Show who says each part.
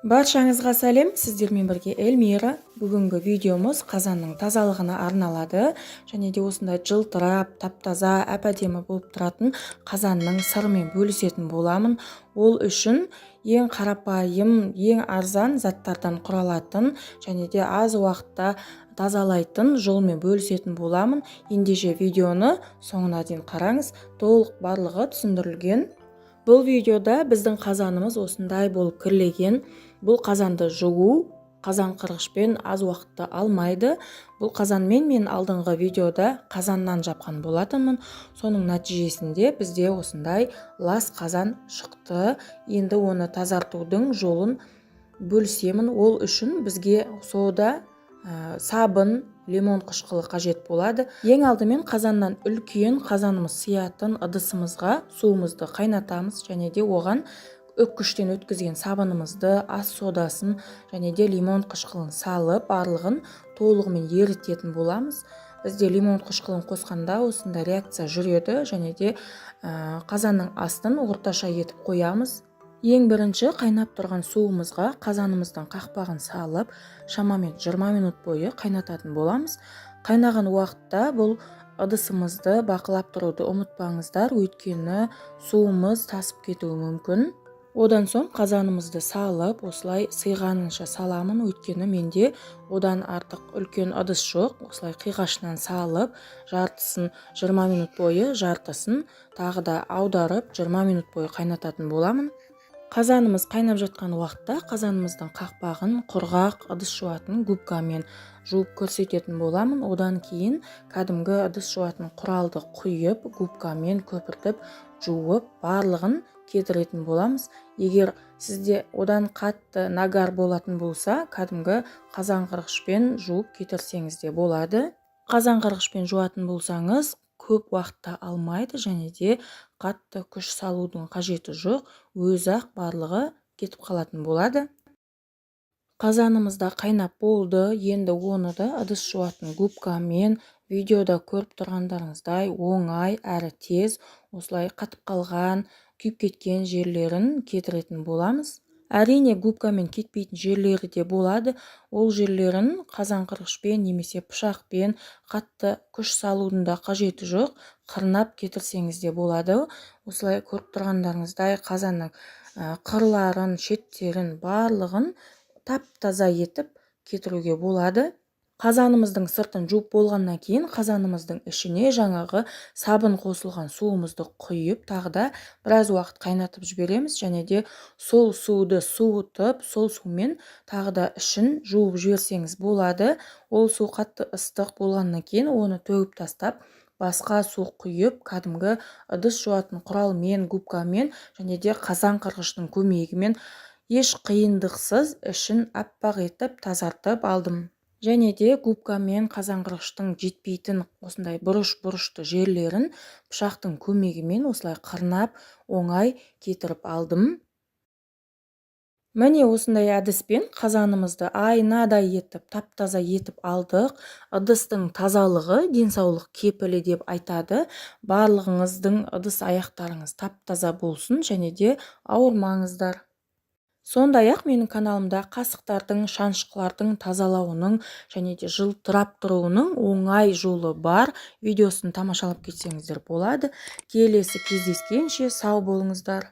Speaker 1: Баршаңызға сәлем! Сіздермен бірге Эльмира. Бүгінгі видеомыз қазанның тазалығына арналады және де осындай жылтырап, тап-таза, әп-әдемі болып тұратын қазанның сырымен бөлісетін боламын. Ол үшін ең қарапайым, ең арзан заттардан құралатын және де аз уақытта тазалайтын жолмен бөлісетін боламын. Ендеше, видеоны соңына дейін қараңыз, толық барлығы түсіндірілген. Бұл видеода біздің қазанымыз осындай болып кірлеген. Бұл қазанды жуу қазан қырғышпен аз уақытты алмайды. Бұл қазанмен мен алдыңғы видеода қазаннан жапқан болатынмын. Соның нәтижесінде бізде осындай лас қазан шықты. Енді оны тазартудың жолын бөлісемін. Ол үшін бізге сода, сабын, лимон қышқылы қажет болады. Ең алдымен қазаннан үлкен, қазанымыз сыятын ыдысымызға суымызды қайнатамыз және де оған үккіштен өткізген сабынымызды, ас содасын және де лимон қышқылын салып, барлығын толығымен ерітетін боламыз. Бізде лимон қышқылын қосқанда осындай реакция жүреді және де қазанның астын орташа етіп қоямыз. Ең бірінші қайнап тұрған суымызға қазанымыздың қақпағын салып, шамамен 20 минут бойы қайнататын боламыз. Қайнаған уақытта бұл ыдысымызды бақылап тұруды ұмытпаңыздар, өйткені суымыз тасып кетуі мүмкін. Одан соң қазанымызды салып, осылай сыйғанынша саламын, өйткені менде одан артық үлкен ыдыс жоқ. Осылай қиғашынан салып, жартысын 20 минут бойы, жартысын тағы да аударып, 20 минут бойы қайнататын боламын. Қазанымыз қайнап жатқан уақытта қазанымыздың қақпағын құрғақ ыдыс жуатын губкамен жуып көрсететін боламын. Одан кейін кәдімгі ыдыс жуатын құралды құйып, губкамен көпіртіп жуып, барлығын кетіретін боламыз. Егер сізде одан қатты нагар болатын болса, кәдімгі қазан қырғышпен жуып кетірсеңіз де болады. Қазан қырғышпен жуатын болсаңыз, көп уақытта алмайды және де қатты күш салудың қажеті жоқ, өзі-ақ барлығы кетіп қалатын болады. Қазанымыз да қайнап болды. Енді оны да ыдыс жуатын губкамен видеода көріп тұрғандарыңыздай оңай әрі тез осылай қатып қалған, күйіп кеткен жерлерін кетіретін боламыз. Әрине, губкамен кетпейтін жерлері де болады. Ол жерлерін қазан қырғышпен немесе пышақпен, қатты күш салудың да қажеті жоқ, қырнап кетірсеңіз де болады. Осылай көріп тұрғандарыңыздай қазанның қырларын, шеттерін, барлығын тап-таза етіп кетіруге болады. Қазанымыздың сыртын жуып болғаннан кейін қазанымыздың ішіне жаңағы сабын қосылған суымызды құйып, тағы да біраз уақыт қайнатып жібереміз және де сол суды суытып, сол сумен тағы да ішін жуып жіберсеңіз болады. Ол су қатты ыстық болғаннан кейін оны төгіп тастап, басқа су құйып, кәдімгі ыдыс жуатын құралмен, губкамен және де қазан қырғыштың көмегімен еш қиындықсыз ішін аппақ етіп тазартып алдым. Және де губка мен қазан қырғыштың жетпейтін осындай бұрыш-бұрышты жерлерін пышақтың көмегімен осылай қырнап, оңай кетіріп алдым. Міне, осындай әдіспен қазанымызды айнадай етіп, тап-таза етіп алдық. Ыдыстың тазалығы — денсаулық кепілі деп айтады. Барлығыңыздың ыдыс аяқтарыңыз тап-таза болсын және де ауырмаңыздар. Сондай-ақ менің каналымда қасықтардың, шанышқылардың тазалауының және де жылтырап тұруының оңай жолы бар. Видеосын тамашалап кетсеңіздер болады. Келесі кездескенше сау болыңыздар!